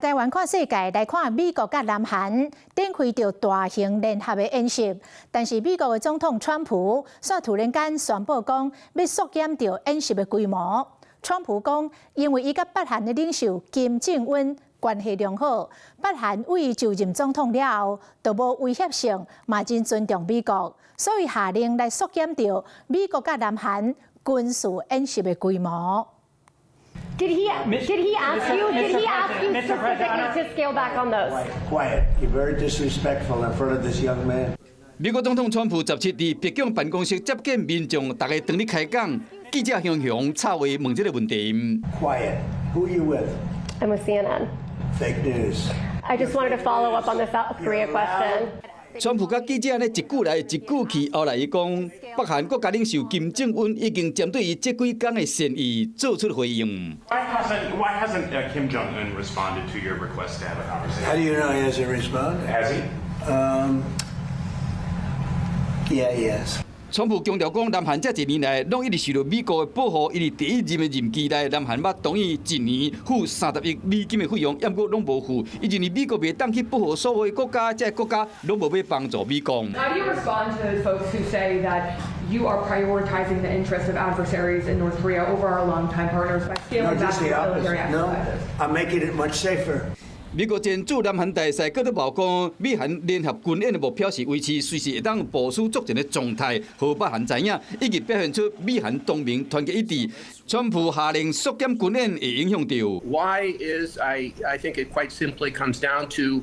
台灣看世界，來看美國佮南韓展開著大型聯合的演習，但是美國的總統川普煞突然間宣布講欲縮減著演習的規模。川普講，因為伊佮北韓的領袖金正恩關係良好，北韓對伊就任總統了後，就無威脅性，嘛真尊重美國，所以下令來縮減著美國佮南韓軍事演習的規模。 Did he ask you? Did he ask you specifically to scale back on those? Quiet. You're very disrespectful in front of this young man. 美國總統川普17佇白宮辦公室接見民眾，逐家當咧開講，記者雄雄插話問這個問題。 Quiet. Who are you with? I'm with CNN. Fake news. I just wanted to follow up on the South Korea question. 川普佮記者呢一句來一句去，後來伊講，北韓國家領袖金正恩已經針對伊這幾工的善意做出回應。 Why hasn't Kim Jong Un responded to your request to have a conversation? How do you know he hasn't responded? Has he? Yeah, he has. 川普強調講，南韓這一年來攏一直受到美國的保護，伊佇第一任的任期內，南韓捌同意一年付30億美金的費用，毋過攏無付。伊認為美國袂當去保護所有的國家，這个國家攏無欲幫助美國。 How do you respond to folks who say that you are prioritizing the interests of adversaries in North Korea over our longtime partners by No, scaling back just the military opposite. No, exercises? I'm making it much safer. 美國前駐南韓大使閣閣報講，美韓聯合軍演的目標是維持隨時會當部署作戰的狀態，予北韓知影，以及表現出美韓同盟團結一致。川普下令縮減軍演會影響著。 Why is I think it quite simply comes down to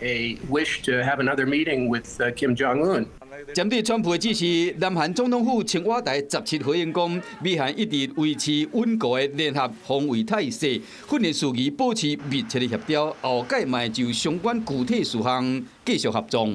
a wish to have another meeting with Kim Jong Un. 針對川普的指示，南韓總統府青瓦台17回應講，美韓一直維持穩固的聯合防衛態勢，訓練事宜保持密切的協調，後蓋嘛會就相關具體事項繼續合作。